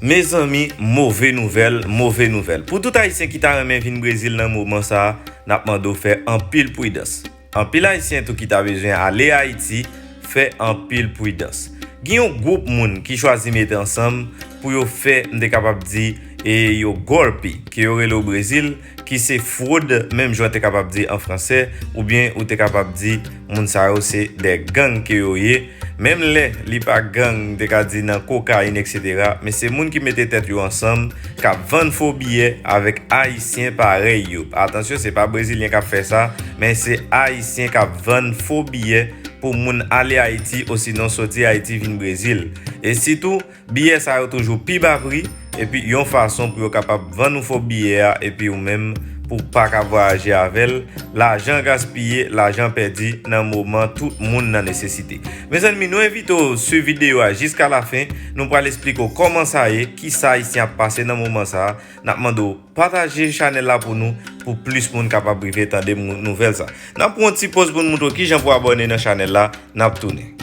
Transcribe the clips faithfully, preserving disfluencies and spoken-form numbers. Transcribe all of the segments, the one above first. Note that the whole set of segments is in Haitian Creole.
Mezanmi, move nouvèl, move nouvèl. Pou tout Ayisyen ki ta renmen vin Brezil nan moman sa a, n ap mande w fè anpil pridans. Anpil Ayisyen tou ki ta bezwen ale Ayiti, fè anpil pridans. Gen yon gwoup moun ki chwazi mete ansanm pou yo fè, m te kapab di, e yo golpe, ke yo rele o Brezil, ki se fwod, menm jan w te kapab di an fransè, oubyen ou te kapab di moun sa yo se de gang ke yo ye. Menm lè li pa gang, m te ka di nan kokayin, etsetera, men se moun ki mete tèt yo ansanm, k ap vann fo biyè avèk Ayisyen parèy yo. Atansyon, se pa Brezilyen k ap fè sa, men se Ayisyen k ap vann fo biyè pou moun ale Ayiti, osinon soti Ayiti vin Brezil. E sitou, biyè sa yo toujou pi ba pri, epi yon fason pou yo kapab vann ou fo biyè a, epi ou menm pou pa ka vwayaje avè l, lajan gaspiye, lajan pèdi nan moman tout moun nan nesesite. Mezanmi, nou envite w swiv videyo a jiska lafen, nou pral esplike w kòman sa ye, kisa Ayisyen ap pase nan moman sa a, n ap mande w pataje chanèl la pou nou, pou plis moun kapab rive tande mou-, nouvèl sa. N ap pran yon ti poz pou n moutre w kijan pou abòne nan chanèl la, n ap tounen.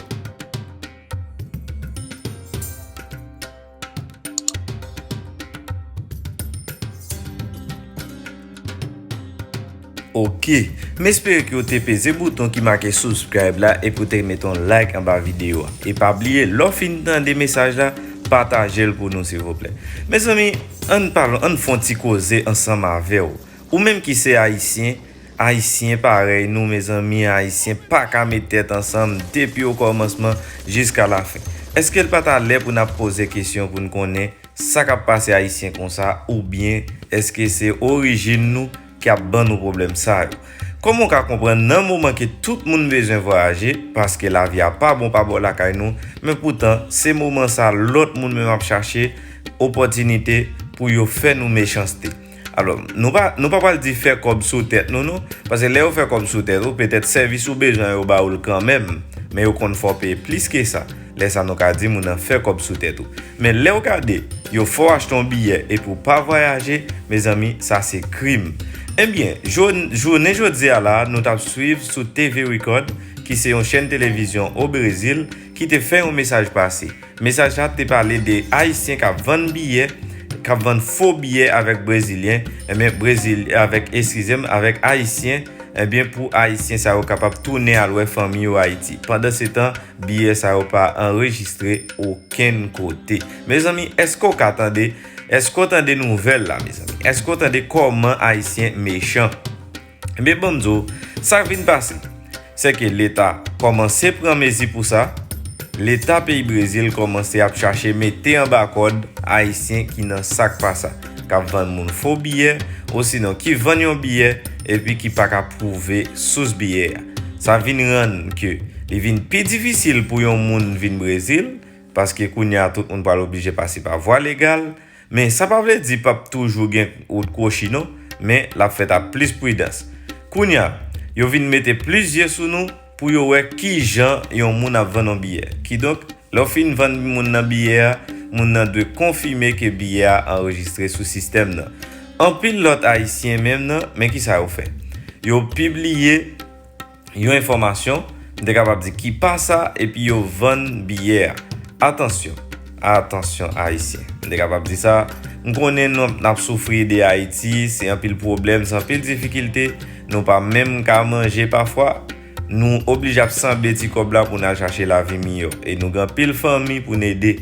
Ok, m espere ke w te peze bouton ki make subscribe la epi w te mete yon like anba videyo a. E pa bliye, lè w fin tande mesaj la, pataje l pou nou silvouplè. Mezanmi, ann pale, ann fè yon ti koze ansanm avè w. Ou menm ki se Ayisyen, Ayisyen parèy nou, mezanmi, Ayisyen pa ka met tèt ansanm depi okòmansman jiska lafen. Èske l pa ta lè pou n ap poze kesyon pou n konnen sa k ap pase Ayisyen konsa, oubyen èske se orijin nou ki ap ban nou pwoblèm sa yo? Kòman w ka konprann nan moman ke tout moun bezwen vwayaje, paske lavi a pa bon pa bò lakay nou, men poutan se moman sa lòt moun menm ap chache opòtinite pou yo fè nou mechanste? Alò, nou pa, nou pa pral di fè kòb sou tèt nou, non. Paske lè yo fè kòb sou tèt ou, petèt sèvis ou bezwen yo ba ou l kanmenm, men yo konn fè w peye plis ke sa. Lè sa nou ka di moun nan fè kòb sou tèt ou. Men lè w gade, yo fè w achte yon biyè epi w pa vwayaje, mezanmi, sa se krim. Ebyen, jou-, jounen jodi a la, nou t ap swiv sou T V Record, ki se yon chèn televizyon o Brezil, ki te fè yon mesaj pase. Mesaj sa te pale de Ayisyen k ap vann biyè, k ap vann fo biyè avèk Brezilyen, ebyen, Brezil-, avèk, eskize m, avèk Ayisyen, ebyen, pou Ayisyen sa yo kapab tounen al wè fanmi yo Ayiti. Pandansetan, biyè sa yo pa anrejistre okenn kote. Mezanmi, èske w ka tande, èske w tande nouvèl la, mezanmi? Èske w tande kòman Ayisyen mechan? Ebyen, ban m di w, sa k vin pase, se ke Leta kòmanse pran mezi pou sa. Leta peyi Brezil kòmanse ap chache mete anba kòd Ayisyen ki nan sa k pa sa, k ap vann moun fo biyè, osinon ki vann yon biyè, epi ki pa ka pwouve sous biyè a. Sa vin rann ke li vin pi difisil pou yon moun vin Brezil, paske kounye a tout moun pral oblije pase pa vwa legal, men sa pa vle di p ap toujou gen wout kwochi non, men l ap fèt ak plis pridans. Kounye a, yo vin mete plis je sou nou pou yo wè kijan yon moun ap vann yon biyè. Kidonk, lè w fin vann moun nan biyè a, moun nan dwe konfime ke biyè a anrejistre sou sistèm nan. Anpil lòt Ayisyen menm nan, men kisa yo fè? Yo pibliye yon enfòmasyon, m te kapab di ki pa sa, epi yo vann biyè a. Atansyon, atansyon Ayisyen. M te kapab di sa, m konnen nou, n ap soufri de Ayiti, se anpil pwoblèm, se anpil difikilte, nou pa menm ka manje pafwa, nou oblije ap sanble ti kòb la pou n al chache lavi miyò, e nou gen anpil fanmi pou n ede.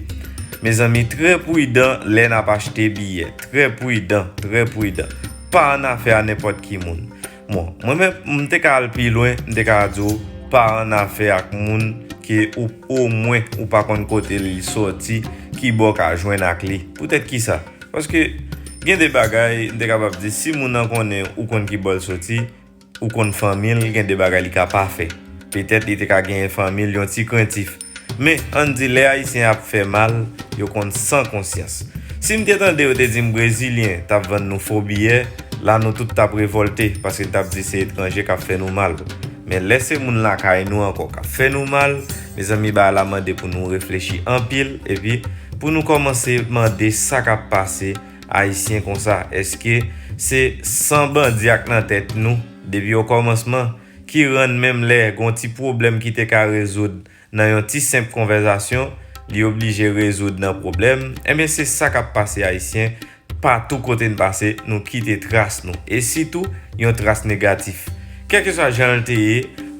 Mezanmi, trè pridan lè n ap achte biyè, trè pridan, trè pridan. Pa annafè a nenpòt ki moun. Bon, mwen menm, m te ka al pi lwen, m te ka di w, pa annafè ak moun ke ou, omwen, ou pa konn kote li soti, ki bò w ka jwenn ak li. Poutèt kisa? Paske gen de bagay, m te kapab di, si moun nan konnen ou konn ki bò l soti, ou konn fanmi l, gen de bagay li ka pa fè. Petèt li te ka genyen fanmi l yon ti krentif. Men, ann di, lè Ayisyen ap fè mal, yo konn san konsyans. Si m te tande yo te di m Brezilyen t ap vann nou fo biyè, la nou tout t ap revòlte, paske n t ap di se etranje k ap fè nou mal. Men lè se moun lakay nou ankò k ap fè nou mal, mezanmi, bagay la mande pou nou reflechi anpil, epi pou nou kòmanse mande sa k ap pase Ayisyen konsa. Èske se san bandi ak nan tèt nou, depi okòmansman, ki rann menm lè gon ti pwoblèm ki te ka rezoud nan yon ti senp konvèsasyon, li oblije rezoud nan pwoblèm, enben se sa k ap pase Ayisyen, patou kote n pase, nou kite tras nou, e sitou yon tras negatif. Kèlkeswa jan l te ye,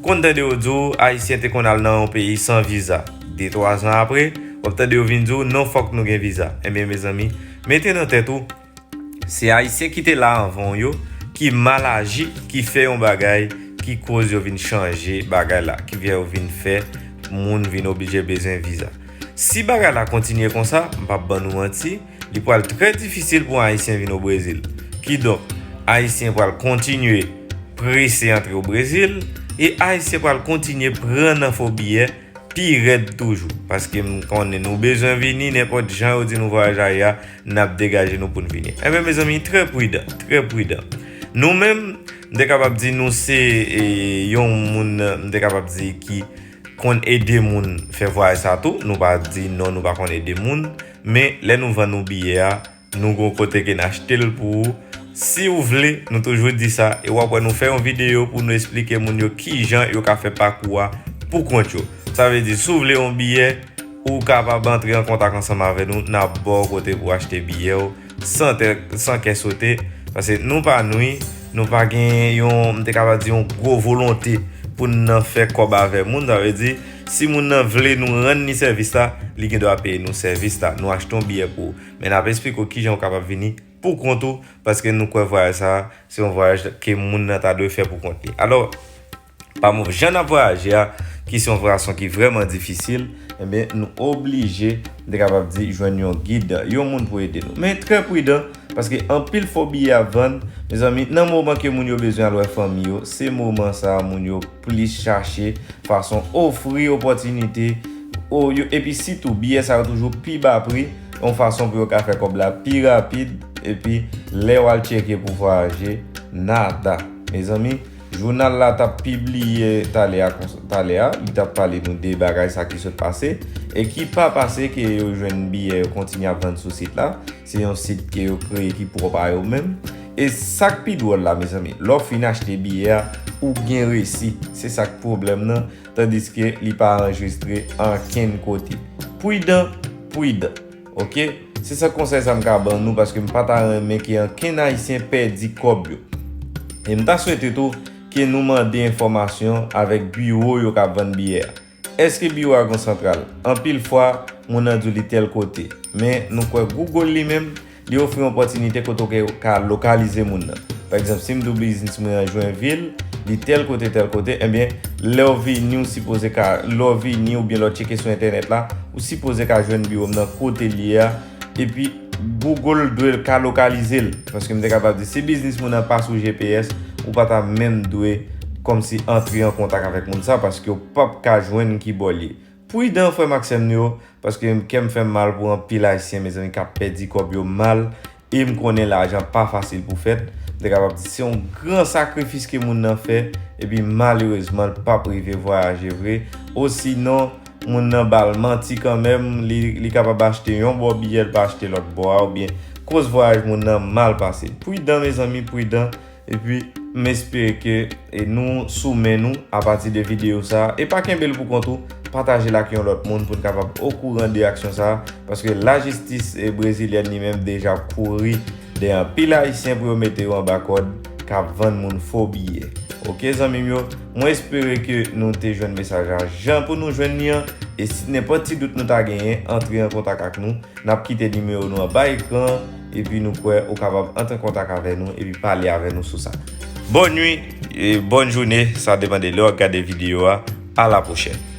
konn tande yo di w Ayisyen te konn al nan yon peyi san viza. De twa zan apre, w ap tande yo vin di w non, fòk nou gen viza. Enben mezanmi, mete nan tèt ou, se Ayisyen ki te la anvan w yo ki mal aji, ki fè yon bagay ki koz yo vin chanje bagay la, ki fè yo vin fè moun vin oblije bezwen viza. Si bagay la kontinye konsa, m p ap ban nou manti, li pral trè difisil pou Ayisyen vin o Brezil. Kidonk, Ayisyen pral kontinye prese antre o Brezil, e Ayisyen pral kontinye pran nan fo biyè pi rèd toujou. Paske m konnen nou bezwen vini, nenpòt jan yo di nou vwayaj a ye a, n ap degaje nou pou n vini. Enben mezanmi, trè pridan, trè pridan. Nou menm, m te kapab di nou se e, yon moun, m te kapab di ki konn ede moun fè vwayaj sa tou. Nou pa di non, nou pa konn ede moun. Men lè nou vann nou biyè a, nou gon kote ke n achte l pou ou. Si w vle, nou toujou di sa, e w ap wè nou fè yon videyo pou nou esplike moun yo kijan yo ka fè pakou a pou kont yo. Sa vle di, si w vle yon biyè, ou kapab antre an kontak ansanm avè nou, n ap ba w kote pou w achte biyè w san tè, san kè sote, paske nou pa nwi, nou pa gen yon, m te kapab di, yon gwo volonte pou n nan fè kòb avè moun. Sa vle di, si moun nan vle nou rann li sèvis la, li gen dwa peye nou sèvis la. Nou achte yon biyè pou ou. Men n ap esplike w kijan w kapab vini pou kont ou, paske nou kwè vwayaj sa a, se yon vwayaj ke moun nan ta dwe fè pou kont li. Alò, pa move jan n ap vwayaje a, ki se yon fason ki vrèman difisil, enben, nou oblije, m te kapab di, jwenn yon gid, yon moun pou ede nou. Men trè pridan, paske anpil fo biyè ap vann, mezanmi, nan moman ke moun yo bezwen al wè fanmi yo, se moman sa a moun yo plis chache fason ofri opòtinite, o, yo, epi sitou, biyè sa yo toujou pi ba pri, yon fason pou yo ka fè kòb la pi rapid, epi lè w al tcheke pou vwayaje, nada. Mezanmi, jounal la t ap pibliye talè a, konsa, talè a, li t ap pale nou de bagay sa ki sot pase, e ki pa pase ke yo jwenn biyè yo kontinye ap vann sou sit la. Se yon sit ke yo kreye ki pwòp a yo menm. E sa k pi dwòl la, mezanmi, lè w fin achte biyè a, ou gen resi. Se sa k pwoblèm nan, tandiske li pa anrejistre ankenn kote. Pridan, pridan. Oke? Se sèl konsèy sa m ka ban nou, paske m pa ta renmen ke ankenn Ayisyen pèdi kòb yo. E m ta swete tou ke nou mande enfòmasyon avèk biwo yo k ap vann biyè a. Èske biwo a gon santral? Anpil fwa, moun nan di w li tèl kote. Men, nou kwè Google li menm, li ofri yon opòtinite kote w ka lokalize moun nan. Pa egzanp, si m di w biznis mwen an Jwenvil, li tèl kote, tèl kote, enben, lè w vini, w sipoze ka, lè w vini oubyen lè w tcheke sou entènèt la, ou sipoze ka jwenn biwo m nan kote l ye a, epi Google dwe ka lokalize l. Paske m te kapab di, si biznis moun nan pa sou G P S, ou pa ta menm dwe kòmsi antre an kontak avèk moun sa, paske w p ap ka jwenn ki bò l ye. Pridan, frè m ak sè m yo, paske kè m fè m mal pou anpil Ayisyen, mezanmi, k ap pèdi kòb yo mal, e m konnen lajan pa fasil pou fèt. M te kapab di, se yon gran sakrifis ke moun nan fè, epi malerezman, l p ap rive vwayaje vre. Osinon, moun nan ba l manti kanmenm, li, li kapab achte yon bò biyè, l pa achte lòt bò a, oubyen koz vwayaj moun nan mal pase. Pridan, mezanmi, pridan. Epi, m espere ke e nou sou men nou apati de videyo sa a. E pa kenbe l pou kont ou, pataje l ak yon lòt moun pou n kapab okouran de aksyon sa a. Paske lajistis e brezilyèn li menm deja kouri dèyè anpil Ayisyen pou yo mete yo anba kòd k ap vann moun fo biyè. Oke, zanmi m yo, mwen espere ke nou te jwenn mesaj la jan pou nou jwenn li an. E si nenpòt ti dout nou ta genyen, antre an kontak ak nou. N ap kite nimewo nou anba ekran an, epi nou kwè ou kapab antre kontak avè nou epi pale avè nou sou sa. Bonn nuit, e bonn jounen, sa depann de lè w ap gade videyo a. A la pwochèn.